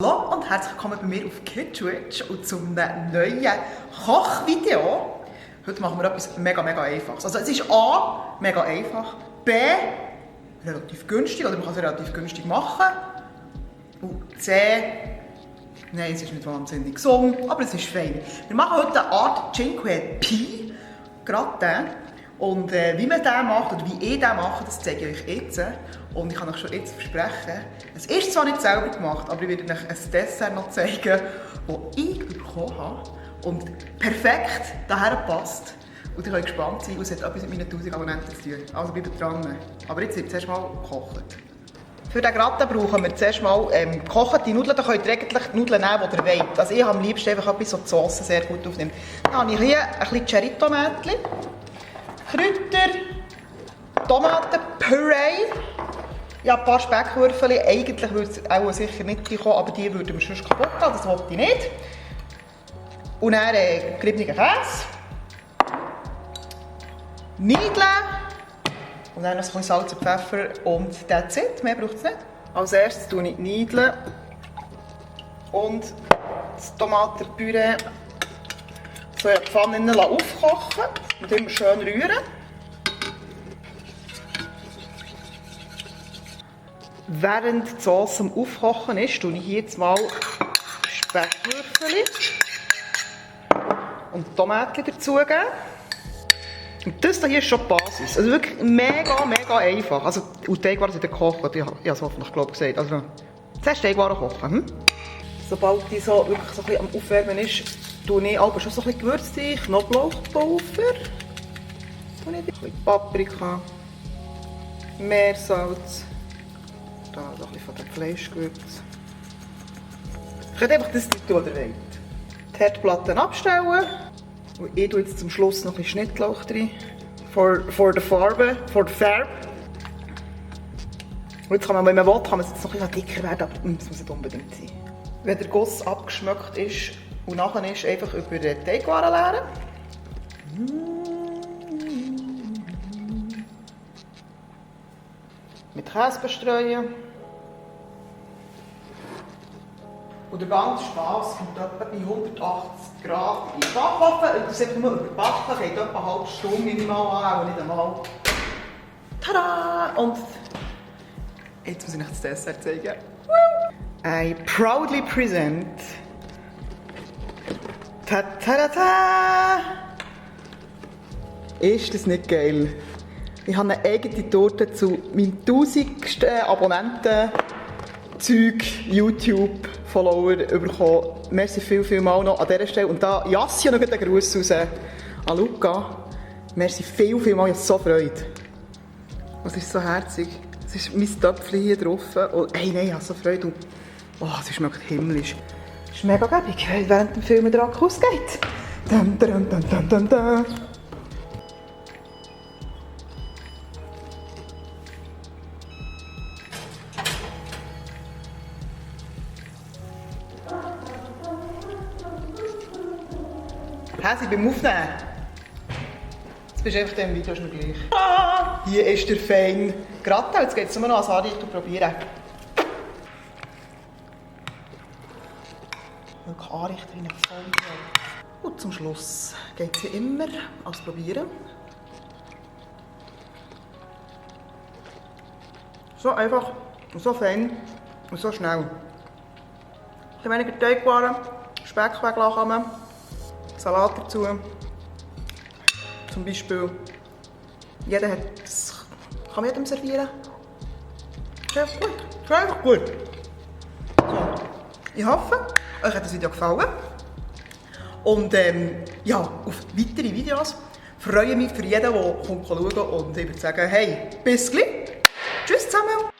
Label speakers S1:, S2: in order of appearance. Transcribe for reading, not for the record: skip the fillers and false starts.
S1: Hallo und herzlich willkommen bei mir auf Kitwitch und zum neuen Kochvideo. Heute machen wir etwas mega einfaches. Also es ist A, mega einfach, B, relativ günstig, oder man kann es relativ günstig machen. Und C, nein, es ist nicht wahnsinnig gesund, aber es ist fein. Wir machen heute eine Art Cinque Pie, gerade den. Und wie man den macht oder wie ich den mache, das zeige ich euch jetzt. Und ich kann euch schon jetzt versprechen, es ist zwar nicht selber gemacht, aber ich werde euch ein Dessert noch zeigen, das ich bekommen habe und perfekt daher passt. Und ich bin gespannt sein, und es hat etwas mit meinen 1000 Abonnenten zu tun. Also bleibt dran. Aber jetzt wird zuerst mal gekocht. Für den Gratin brauchen wir zuerst mal gekochte Nudeln. Da könnt ihr eigentlich die Nudeln nehmen, die ihr wollt. Also ich habe am liebsten einfach etwas, so die Sauce sehr gut aufnimmt. Dann habe ich hier ein bisschen Cherry-Tomätchen, Kräuter, Tomatenpüree. Ja, ein paar Speckwürfel. Eigentlich würde es auch sicher nicht kommen, aber die würden wir sonst kaputt haben. Das wollte ich nicht. Und dann geriebenen Käse. Nudeln. Und dann noch ein bisschen Salz und Pfeffer und that's it. Mehr braucht es nicht. Als erstes tue ich die Nudeln und das Tomatenpüree so in der Pfanne aufkochen und immer schön rühren. Während die Sauce am Aufkochen ist, tue ich hier jetzt mal Speckwürfel und Tomaten dazugeben. Und das hier ist schon die Basis. Also wirklich mega einfach. Also, und Teigwaren sind gekocht, ich habe es hoffentlich gesagt. Also, zuerst Teigwaren kochen. Sobald die so wirklich so ein bisschen am Aufwärmen ist, tue ich aber schon so ein bisschen Gewürze, Knoblauchpulver, ein bisschen Paprika, Meersalz. Da ein bisschen von den Fleischgewürzen. Ihr könnt einfach das tun, was ihr wollt. Die Herdplatte abstellen. Und ich tue jetzt zum Schluss noch ein bisschen Schnittlauch rein. Für die Farbe. Und jetzt kann man, wenn man will, kann man es jetzt noch ein bisschen dicker werden, aber das muss nicht unbedingt sein. Wenn der Guss abgeschmeckt ist und nachher ist, einfach über den Teigwaren leeren. Mit Käse bestreuen. Und der ganze Spass kommt etwa bei 180 Grad in die Backofen. Das ist nur überbacken, geht etwa eine halbe Stunde minimal an, auch nicht einmal. Tada! Und jetzt muss ich euch das Dessert zeigen. I proudly present. Ta-ta-ta-ta! Ist das nicht geil? Ich habe eine eigene Torte zu meinem 1000. Abonnenten Zeug YouTube-Follower bekommen. Merci viel mal noch an dieser Stelle. Und da Jassi noch einen Gruß raus an Luca. Merci viel mal, ich habe so Freude. Es ist so herzig. Es ist mein Töpfchen hier drauf. Und hey, nein, ich habe so Freude. Und es schmeckt himmlisch. Es ist mega gäbig, während dem Film der Akku ausgeht. Dum, dum, dum, dum, dum, dum. Häsi beim Aufnehmen. Jetzt bist du einfach im Video schon gleich. Hier ist der feine Gratin. Jetzt geht es nur noch ans Anrichten und probieren. Wirklich anrichten wie ein Volltreffer. Und zum Schluss geht es immer ans Probieren. So einfach, und so fein und so schnell. Ein bisschen weniger Teigwaren, Speck weglassen. Salat dazu. Zum Beispiel. Jeder hat das. Kann man jedem servieren. Sehr gut. Sehr einfach gut. So. Ich hoffe, euch hat das Video gefallen. Und ja, auf weitere Videos. Ich freue mich für jeden, der schauen kommt. Und ich würde sagen, hey, bis gleich.